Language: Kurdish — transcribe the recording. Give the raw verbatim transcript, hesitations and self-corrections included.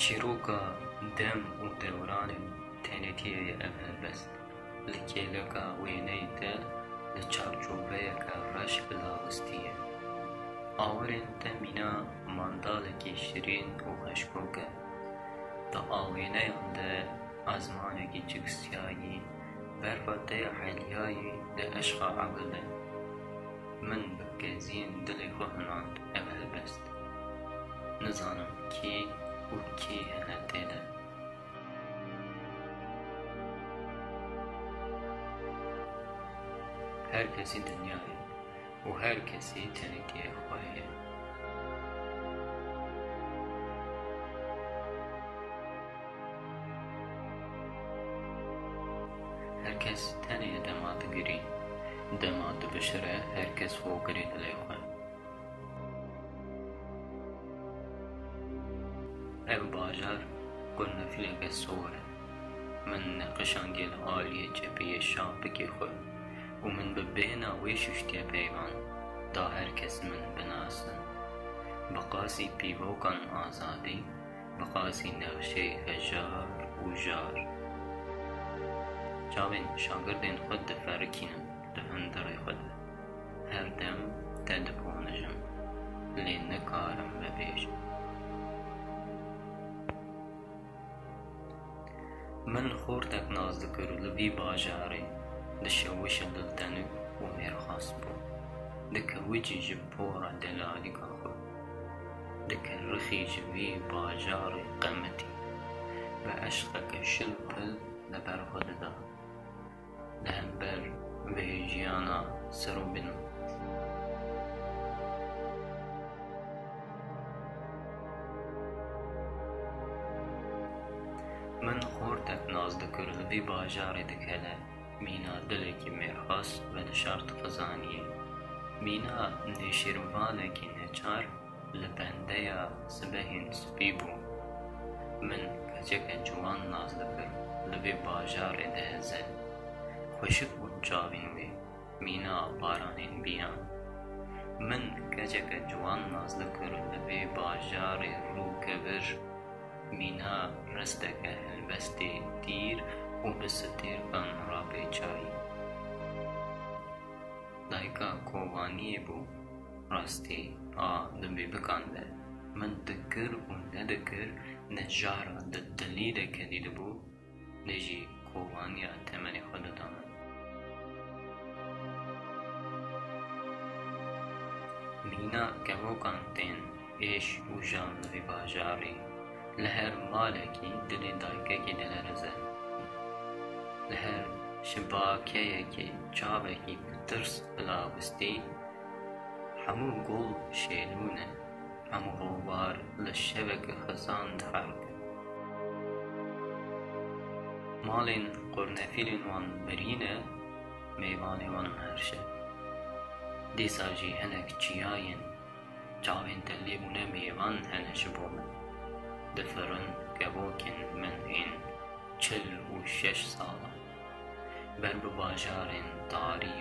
Çîroka dem û dewranên tenêtiyê ye ev helbest. Li kêleka wêneyê de li çarçoveyeke reş bilawistî ye. Awirên te mîna mandalekî şirîn û xweşkok e. Di awêneyan de ezmanekî çiksiyayî berfa te ya heliyayî di eşqa egil e. Min bi keziyên dilê xwe hinand ev helbest. Nizanim kî û kî hene tê de. Her kesî dinya ye û her kesî tenêtiyê xwe heye. Her kes tenê ye dema digirî. Dema dibişire, her kes xwe girê dilê xwe. Ev bajar qurnefileke sor e. Min neqişandiye li aliyê çepî yê şapikê xwe û min bi bêhna wê şuştiye peyvan da her kes min binase. Bi qasî pîvokan azadî, bi qasî nexşeyê hejar û jar. Çavên şagirdên xwe diferikînim di hundirê xwe de. Her dem te diponijim, lê nikarim vebêjim. Min xortek nas dikir li vî bajarê, di şewişa diltenik û mêrxas bû. Di kewicî ji pora delalîka xwe, di kerrixî ji vî bajarê qemitî, bi eşqeke şil pil li ber xwe dida. Li hember vê jiyana ser û bin. Min xortek nas dikir li vî bajarê dikele, mîna dilekî mêrxas vedişart xizaniyê. Mîna nêşîrvanekî neçar li bendeya sibehên spî bû. Min keçeke ciwan nas dikir, li vê bajarê diheze. Xweşik bûn çavên wê, mîna baranên biyan. Min keçeke ciwan nas dikir, li vê bajarê rûkevir, mîna risteke helbestê tîr û bi stêrkan rapêçayî. Dayika kovaniyê bû. Rastî, a di bîbikan de min dikir û nedikir, ne jara di dilî de kedî dibû, ne jî kovaniya temenê xwe dida min. Mîna kevokan tên êş û jan li vî bajarî. Li her malekî dilê dayikekî dilerize. Li her şibakeyekê çavekî bi tirs bila wistî, hemû gul şêlû ne, hemû robar li şeveke xizan dihewlin. Malên qurnefîlên wan birî ne, mêvanê wan im her şev. Dîsa jî hinek çiyayên çavên te lê bûne mêvan hene ji bo min. Difirin kevokên min ên çil û şeş salan. Ber bi bajarên tarî